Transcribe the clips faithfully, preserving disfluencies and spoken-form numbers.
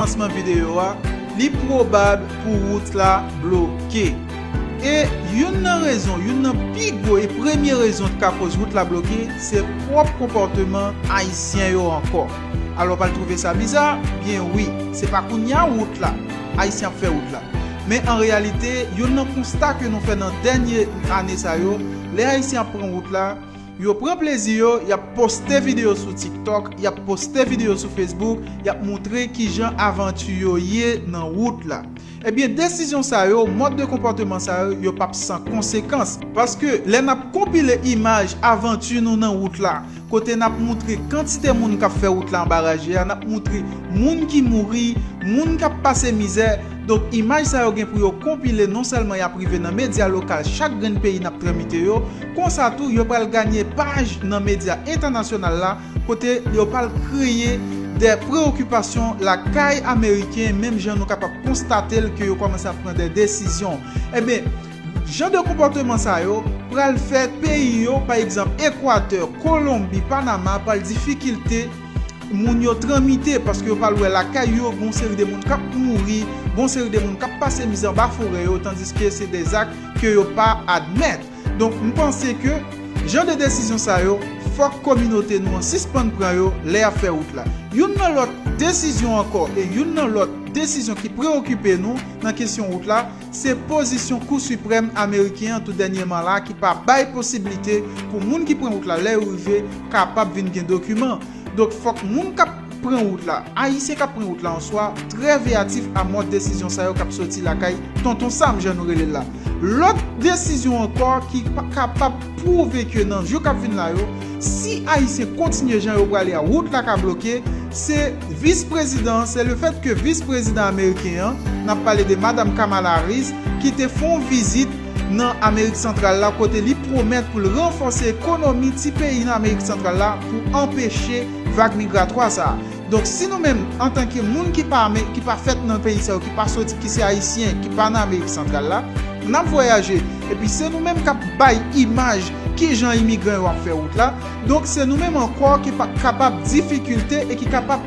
Kòmansman videyo a, li pwobab pou wout la bloke. E youn nan rezon, youn nan pi gwo e premye rezon ki ka koz wout la bloke, se pwòp konpòteman Ayisyen yo ankò. Alò, w pral twouve sa biza? Byen wi, se pa kounye a wout la, Ayisyen ap fè wout la. Men an reyalite, youn nan konsta ke nou fè nan dènye ane sa yo, lè Ayisyen ap pran wout la, yo pran plezi yo, y ap poste videyo sou TikTok, y ap poste videyo sou Facebook, y ap montre kijan avanti yo ye nan wout la. Ebyen, desizyon sa yo, mòd de konpòteman sa yo, yo p ap san konsekans. Paske lè n ap konpile imaj avanti nou nan wout la, kote n ap montre kantite moun k ap fè wout la anba raje a, n ap montre moun ki mouri, moun k ap pase mizè. Donk, imaj sa yo gen pou yo konpile, non sèlman y ap rive nan medya lokal chak grenn peyi n ap tranmite yo, konsa tou, yo pral ganye paj nan medya entènasyonal la, kote yo pral kreye de preyokipasyon lakay Ameriken, menm jan nou kapab konstate l ke yo kòmanse ap pran de desizyon. Ebyen, jan de konpòteman sa yo pral fè peyi yo, pa egzanp, Ekwatè, Kolonbi, Panama, pral difikilte moun yo tranmite, paske yo pral wè lakay yo, gon seri de moun k ap mouri, gon seri de moun k ap pase mizè anba forè yo, tandiske se de zak ke yo pa admèt. Donk, m panse ke jan de desizyon sa yo, fòk kominote nou an sispann pran yo lè y ap fè wout la. Youn nan lòt desizyon ankò, e youn nan lòt desizyon ki preyokipe nou nan kesyon wout la, se pozisyon Kou Siprèm ameriken an tou dènyèman la, ki pa bay posiblite pou moun ki pran wout la, lè yo rive, kapab vin gen dokiman. Donk, fòk moun k ap pran wout la, Ayisyen k ap pran wout la an swa, trè veyatif a mòd desizyon sa yo k ap soti lakay Tonton Sam, jan nou rele l la. Lòt desizyon ankò ki pa, kapab pwouve ke nan jou k ap vin la yo, si Ayisyen kontinye jan yo prale a, wout la ka bloke, se vis prezidan, se lefèt ke vis prezidan ameriken an, n ap pale de Madam Kamala Harris, ki te fè yon vizit nan Amerik Santral la, kote li pwomèt pou l ranfòse ekonomi ti peyi nan Amerik Santral la pou anpeche vag migratwa sa a. Donk, si nou menm, antanke moun ki pa, ki pa fèt nan peyi sa yo, ki pa soti, ki se Ayisyen, ki pa nan Amerik Santral la, n ap vwayaje, epi se nou menm k ap bay imaj kijan imigran yo ap fè wout la, donk se nou menm ankò ki pa kapab difikilte e ki kapab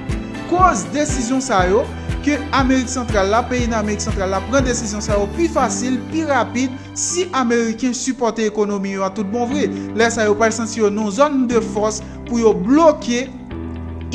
koz desizyon sa yo, ke Amerik Santral la, peyi nan Amerik Santral la, pran desizyon sa yo pi fasil, pi rapid, si Ameriken sipòte ekonomi yo a tout bon vre. Lè sa yo pral santi yo nan yon zòn de fòs pou yo bloke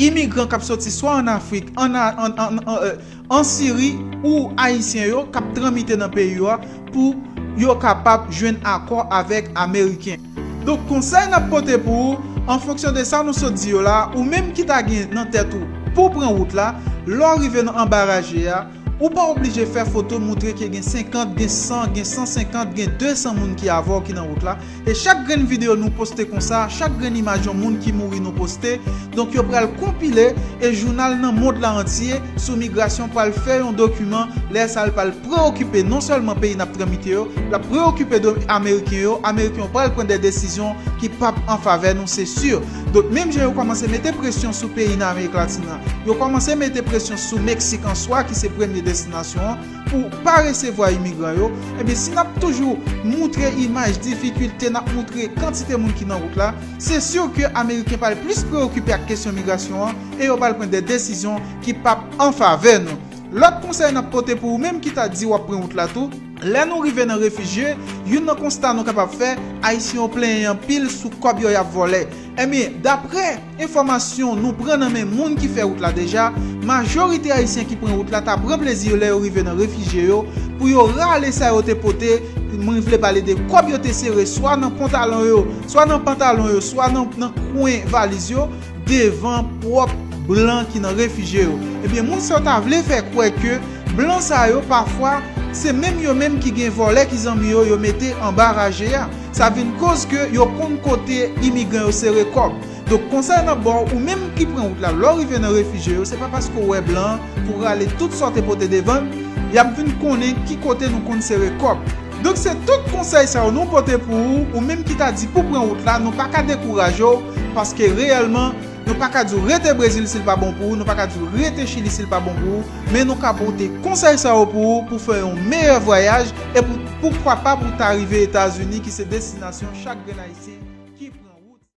imigran k ap soti swa ann Afrik, ann, ann, ann, ann, euh, ann Siri ou Ayisyen yo k ap tranmite nan peyi yo a pou yo kapab jwenn akò avèk Ameriken. Donk, konsèy n ap pote pou ou, an fonksyon de sa nou sot di yo la, ou menm ki ta gen nan tèt ou pou pran wout la, lè w rive nan anba raje a, ou pa oblije fè foto montre ke gen senkant, gen san, gen san senkant, gen de san moun ki avè w ki nan wout la. E chak grenn videyo nou poste konsa, chak grenn imaj yon moun ki mouri nou poste, donk yo pral konpile e jounal nan mond la antye sou migrasyon pral fè yon dokiman, lè sa l pral preyokipe non sèlman peyi n ap tranmite yo, l ap preyokipe do-, Ameriken yo, Ameriken yo pral pran de desizyon ki p ap an favè nou, se si. Donk, menm jan yo kòmanse mete presyon sou peyi nan Amerik Latin nan, yo kòmanse mete presyon sou Meksik an swa, ki se premye destinasyon an, pou pa resevwa imigran yo, ebyen, si n ap toujou montre imaj difikilte, n ap montre kantite moun ki nan wout la, se si ke Ameriken pral plis preyokipe ak kesyon migrasyon an e yo pral pran de desizyon ki p ap an favè nou. Lòt konsèy n ap pote pou ou menm ki ta di w ap pran wout la tou, lè nou rive nan refijye, youn nan konsta nou kapab fè, Ayisyen yo plenyen anpil sou kòb yo y ap vòlè. Ebyen, daprè enfòmasyon nou pran nan men moun ki fè wout la deja, majorite Ayisyen ki pran wout la ta pran plezi yo lè yo rive nan refijye yo, pou yo rale sa yo te pote, mwen vle pale de kòb yo te sere, swa nan pantalon yo, swa nan pantalon yo, swa nan, nan kwen valiz yo, devan pwòp blan ki nan refijye yo. Ebyen, moun sa yo ta vle fè kwè ke blan sa yo, pafwa, se menm yo menm ki gen vòlè ki zanmi yo, yo mete anba raje a. Sa vin koz ke yo konn kote imigran yo sere kòb. Donk, konsèy n ap ba w, ou menm ki pran wout la, lè w rive nan refijye yo, se pa paske w wè blan an pou w rale tout sa w te pote devan l, y ap vin konnen ki kote nou konn sere kòb. Donk, se tout konsèy sa yo nou pote pou ou, ou menm ki ta di pou pran wout la, nou pa ka dekouraje w, paske reyèlman, nou pa ka di w rete Brezil si l pa bon pou ou, nou pa ka di w rete Chili si l pa bon pou ou, men nou ka pote konsèy sa yo pou ou, pou fè yon meyè vwayaj, e pou, poukwa pa pou ta rive Etazini, ki se destinasyon chak grenn Ayisyen.